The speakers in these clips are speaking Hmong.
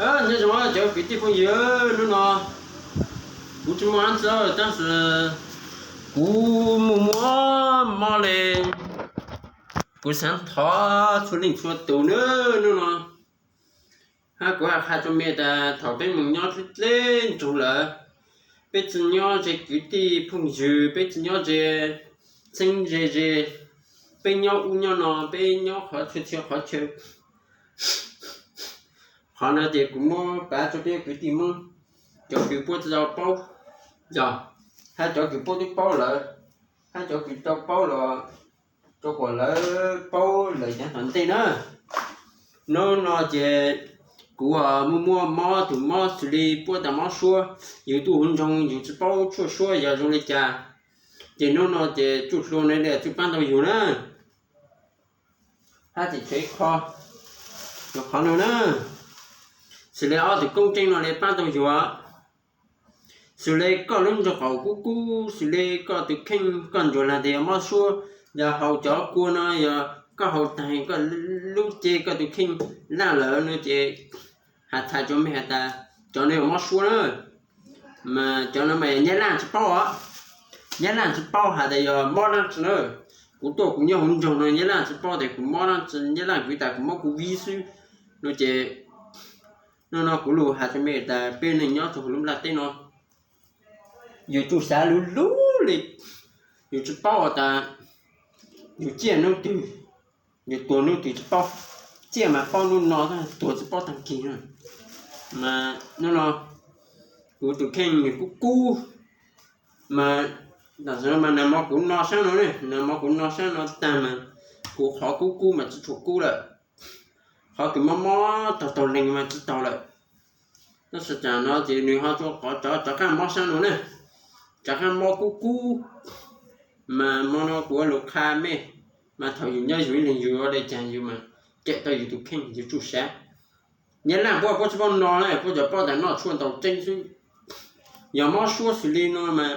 Nyob zoo cov kwv tij phooj ywg, hnub no kuv tsis muaj dab tsi tab sis kuv muaj muaj mob li, kuv xav thov txhua leej txhua tus na, hnub no hab kuv hais qha rua mej tas thaum peb moog nyob dleb dleb nroog lawm, peb tsi nyob ze kwv tij phooj ywg, peb tsi nyob ze txheeb ze ze, peb nyob ub nyob no, peb nyob qhov txhia txhia qhov chaw. Qhov no ces kuv muab pav rua peb kwv tij Hmoob, cov kws puab tsi tau paub, yog hab cov kws puab twb paub lawm, hab cov kws tau paub los rua kuas lawv paub lawm yav tom ntej na. Hnub no ces kuv muaj muaj mob, tug mob xws li puab tas mob suab, yug tuaj huv nroog yug tsi paub tshuaj suab yog zoo li cas, ces hnub no ces tsuj hlua no li tsuj paab tau yug na. Hab tseem tshuav ib qho, qhov no na, xws li ob tug koob tseeb no li paab tau yug, xws li koj lub nraug qaum kub kub, xws li koj tug kheej koj ntsuag laag tas yog mob suab, yog haus cov kua no yog koj haus taag koj lub cev koj tug kheej laj lawm no ces has txhais rua mej has tas cov no yog mob suab na. Mas cov no mas Nyab Laj tsi paub os, Nyab Laj tsi paub has tas yog mob dlaab tsi na. Kuv tuaj kuv nyob huv nroog no Nyab Laj tsi paub tas kuv mob dlaab tsi, Nyab Laj kuv tas kuv mob kuv viv xwb no ces hnub no kuv lug has rua mej tas peb neeg nyob rua huv lub nplaj teb no yug tsuj xav lug lug li, yug tsi paub tas yug ciaj nub twg, yug tuag nub twg tsi paub, ciaj mas paub nub no, tuag tsi paub taag kig na. Mas hnub no kuv tug kheej nwg kub kub, mas tam sim no mas nag hmo kuv no saab no ne, nag hmo kuv no saab no taag mas kuv qhov kub kub mas tsi tshua kub lawm, qhov kws mob mob taug taug leeg mas tsi taug lawm. Tab sis tam no ces nwg ho rua qhov rov qaab mob saab no na, rov qaab mob kub kub. Mas hmo no kuv ua lug qha mej, mas thaum yug nyob yug ib leeg yug ua le caag yug mas cem tau yug tug kheej yug tsuj xav. Nyab Laj puab, puab tsi paub no na, puab cov paub tas noj tshuaj ntaus tseeb xwb. Yog mob suab xws li no mas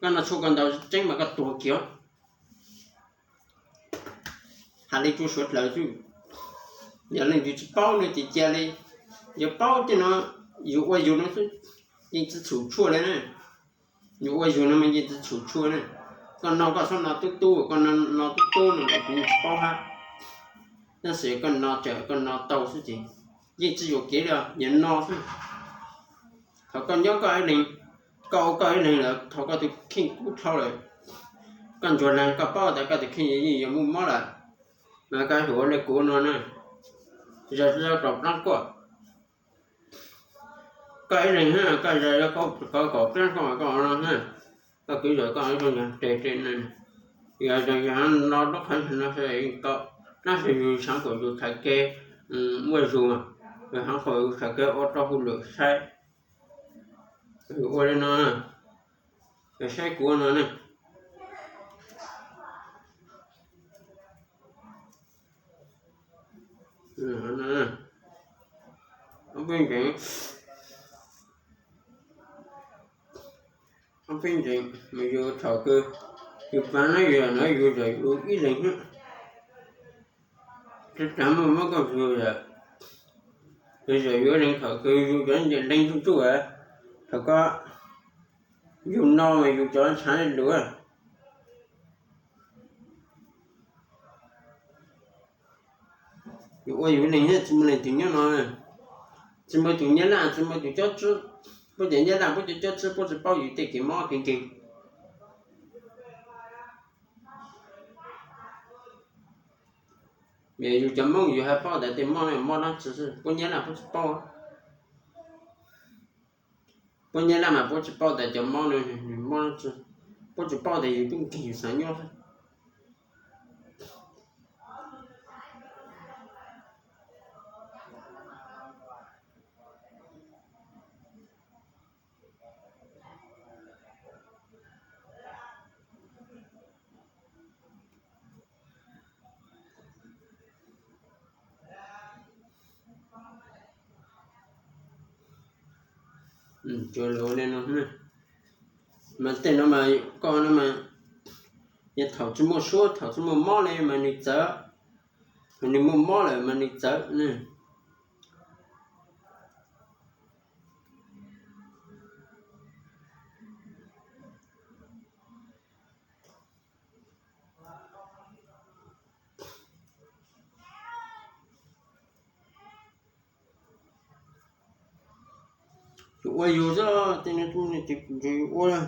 koj noj tshuaj koj ntaus tseeb mas koj tuag kiag. Has le rua suav dlawg xwb. Yog leej twg tsi paub no ces ca le, yog paub tej no, yug ua yug no xwb, yeej tsi txhum tshuaj le na. Yug ua yug no mas yeej tsi txhum tshuaj na. Koj no koj txhob no tub tub, koj no no tub tub no mas kuv tsi paub hab. Tab sis koj no tseem koj no tau xwb ces yeej tsi yuam kev li, yog no xwb. Thaum koj nyob koj ib leeg, koj ua koj ib leeg lawm, thaum koj tus kheej kub dhau lawm, koj ntsuag leeg koj paub tas koj tus kheej yeej yuav muaj mob lawm, mas koj ua le kuv no na, zog zog rau plaab kuaj. Koj ib leeg, koj zog zog kaum plaab kuaj, koj no, koj kwv zog koj zoo yog tes tes na, yog yog no lub qhov no tau, tab sis yus xaav kuas yus txhais kev muaj zug, yus xaav kuas yus txhais kev ua rau hauj lwm saib, yus ua li no, yus saib kuv ua no ne. Ob peb ntseeg, mas yus thaum kws yus pav no yus no yus zam yus ib leeg, tsi tas muaj mob koj zug lawm, yus zam yus ib leeg thaum kws yus cov nce leeg tsuj tsuj, thaum koj yug no mas yus cov ntshaav lug. Yus ua yus neeg tsi muaj leej twg nyob no, tsi muaj tus Nyab Laj tsi muaj tus cob tswb, puab cov Nyab Laj puab cov cob tswb puab tsi paub yus tej kev mob kev nkeeg. Yus cov Moob yus haj paub tas tej mob no mob dlaab tsi xwb, puab Nyab Laj puab tsi paub. Puab Nyab Laj mas puab tsi paub tas cov mob no nws mob dlaab tsi, puab tsi paub tas yus tub nkeeg yus xaav nyob xwb. Tsuas lug li no, mas tej no mas koj no mas, yog thaum tsi muaj suab thaum tsi muaj mob li mas nws txawv, nws muaj mob lawm mas nws txawv. Tsuas ua yus xwb, tej no tub ne ces kuv ntshe yuav ua na.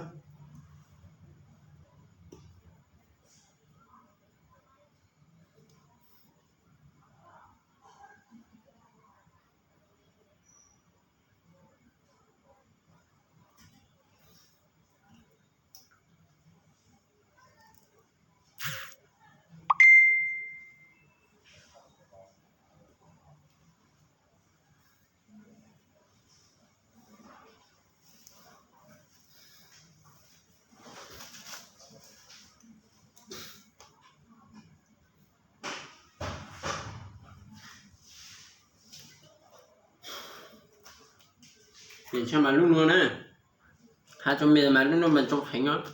Ces ntshai mas lub nuav na, has rua mej mas lub nuav mas zoo heev os.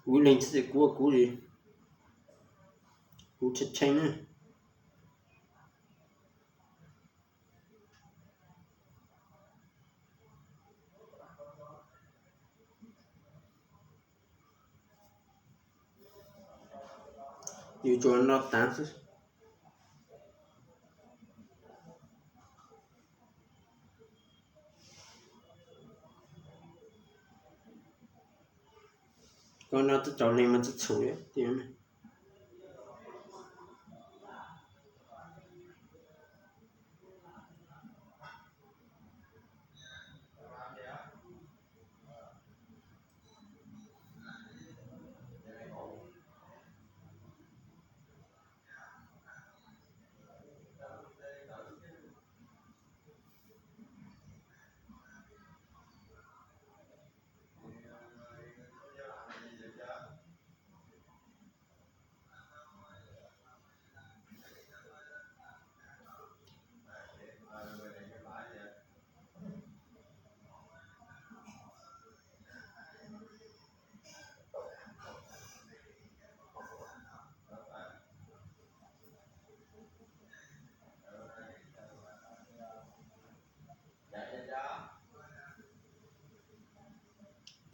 Kuv leeg txhij kuv, kuv, kuv tshee tshee na. Yus tsuas noj taav xwb. Koj noj twb tsaus leeg mas txhua txhua tiag.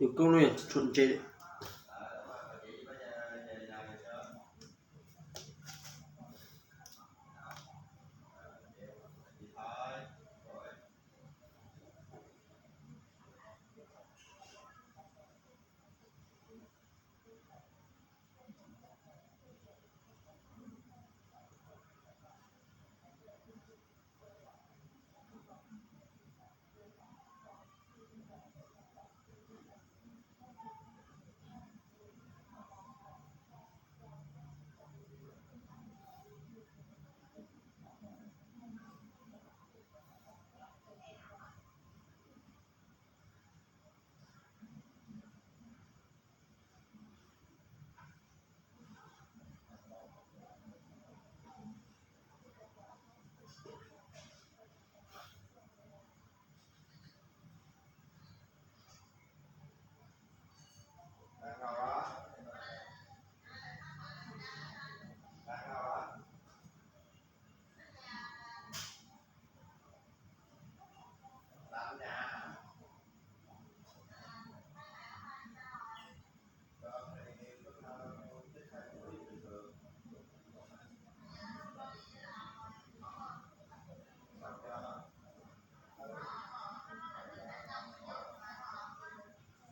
Tus koob no yog tsis tshua ntse.